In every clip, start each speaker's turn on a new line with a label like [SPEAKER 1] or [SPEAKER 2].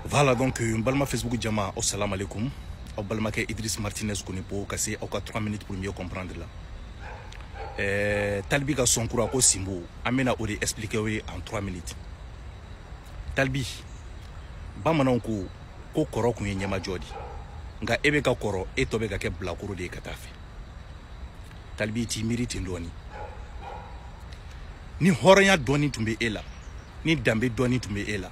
[SPEAKER 1] Voilà, donc n balima Facebook jama, aw salam alaikum. Aw balimakɛ Idriss Martinez Konipo ka se aw ka 3 minutes pour mieux comprendre la. Tal B ka son kura ko Simbo, an bɛna o de expliquer aw ye en 3 minutes. Tal B, bamananw ko ko kɔrɔ kun ye ɲɛmajɔ de, nka e bɛ ka kɔrɔ, e tɔ bɛ ka kɛ bilakoro de ye ka taa fɛ. Tal B, t'i miiri ten dɔɔni. Ni hɔrɔnya dɔɔni tun bɛ e la, ni danbe dɔɔni tun bɛ e la,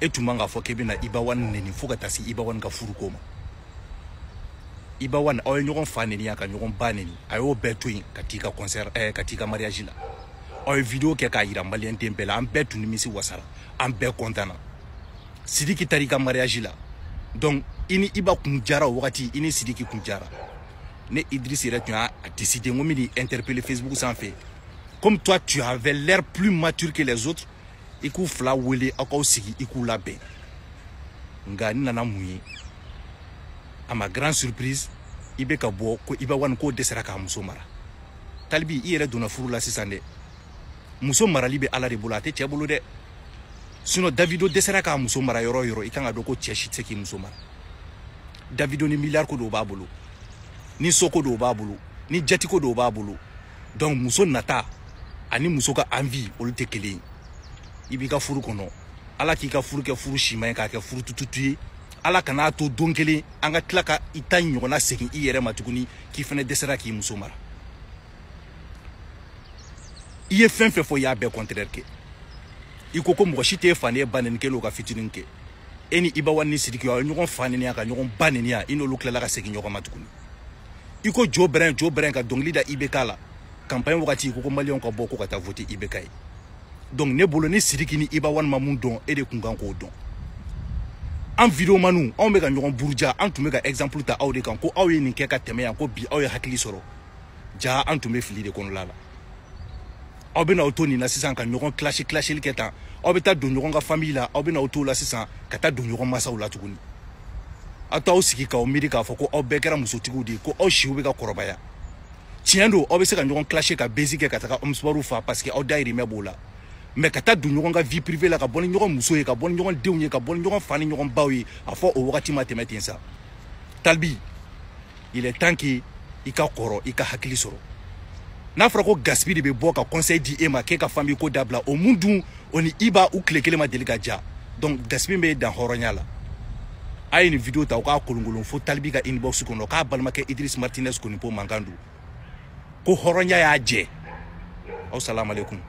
[SPEAKER 1] e tun man k'a fɔ k'e bɛna Iba One neni fo ka taa se Iba One ka furuko ma. Iba One, aw ye ɲɔgɔn fa neni a ka ɲɔgɔn ba neni, a y'o bɛɛ to yen ka t'i ka concert, ka t'i ka mariage la. Aw ye vidéo kɛ k'a yira maliyɛn den bɛɛ la, an bɛɛ tun nimisi wasara, an bɛɛ content na. Sidiki taara i ka mariage la, donc i ni Iba kun jara o wagati, i ni Sidiki kun jara. Ne Idriss yɛrɛ tun y'a décidé n ko n bɛ n'i interpeller Facebook sanfɛ. Comme toi, tu avais l'air plus mature que les autres, i k'u fila wele, aw k'aw sigi, i k'u labɛn. Nka n nana mun ye? À ma grande surprise, i bɛ ka bɔ ko Iba One k'o dɛsɛra k'a muso mara. Tal B, i yɛrɛ donna furu la sisan dɛ. Muso marali bɛ Ala de bolo, a tɛ cɛ bolo dɛ. Sinon Davido dɛsɛra k'a muso mara yɔrɔ o yɔrɔ, i kan ka dɔn ko cɛ si tɛ se k'i muso mara. Davido ni miliyari ko dɔw b'a bolo, ni soko dɔw b'a bolo, ni jatiko dɔw b'a bolo. Donc muso nata ani muso ka envie, olu tɛ kelen ye. I b'i ka furu kɔnɔ, Ala k'i ka furu kɛ furu siman ye, k'a kɛ furu tututu ye. Ala kan'a to don kelen an ka tila ka i ta ɲɔgɔnna segin i yɛrɛ ma tuguni k'i fɛnɛ dɛsɛra k'i muso mara. I ye fɛn fɛn fɔ, i y'a bɛɛ contraire kɛ. I ko ko mɔgɔ si t'e fa n'e ba neni k'e n'o ka fitinin kɛ. E ni Iba One ni Sidiki, aw ye ɲɔgɔn fa neni ka ɲɔgɔn ba neni, i n'olu tilala ka segin ɲɔgɔn ma tuguni. I ko jo bɛrɛn, jo bɛrɛn, ka dɔnkili da IBK la campagne wagati, i ko ko maliyɛnw ka bɔ ko ka taa voter IBK ye. Donc ne bolo, ni Sidiki ni Iba One ma mun dɔn, e de kun kan k'o dɔn. An videomaniw, anw bɛ ka ɲɔgɔn buruja, an tun bɛ ka exemple ta aw de kan ko aw ye nin kɛ ka tɛmɛ yan, ko bi aw ye hakili sɔrɔ. Ja an tun bɛ fili de kɔnɔla la. Aw bɛna aw to nin na sisan ka ɲɔgɔn clash clashili kɛ tan, aw bɛ taa don ɲɔgɔn ka famille la, aw bɛna aw to la sisan ka taa don ɲɔgɔn masaw la tuguni. Aw t'aw sigi k'aw miiri k'a fɔ ko aw bɛɛ kɛra musotigiw de ye, ko aw siw bɛ ka kɔrɔbaya. Tiɲɛ don, aw bɛ se ka ɲɔgɔn clasher ka baiser kɛ ka taga omnisports fa parce que aw dayirimɛ b'o la. Mais ka taa don ɲɔgɔn ka vie privée la, ka bɔ ni ɲɔgɔn muso ye, ka bɔ ni ɲɔgɔn denw ye, ka bɔ ni ɲɔgɔn fa ni ɲɔgɔn baw ye, a fɔ o wagati ma tɛmɛ ten sa. Tal B, il est temps que i ka kɔrɔ, i ka hakili sɔrɔ. N'a fɔra ko Gaspi de bɛ bɔ ka conseil di e ma k'e ka famille ko dabila, o mun dun, o ni Iba u tile kelen ma deli ka ja. Donc Gaspi bɛ dan hɔrɔnya la. A ye nin vidéo ta, u k'a kolonkolon fo Tal B ka inbox kɔnɔ, k'a balimakɛ Idriss Martinez Konipo mankan don ko hɔrɔnya y'a jɛ. Aw salam alaikum.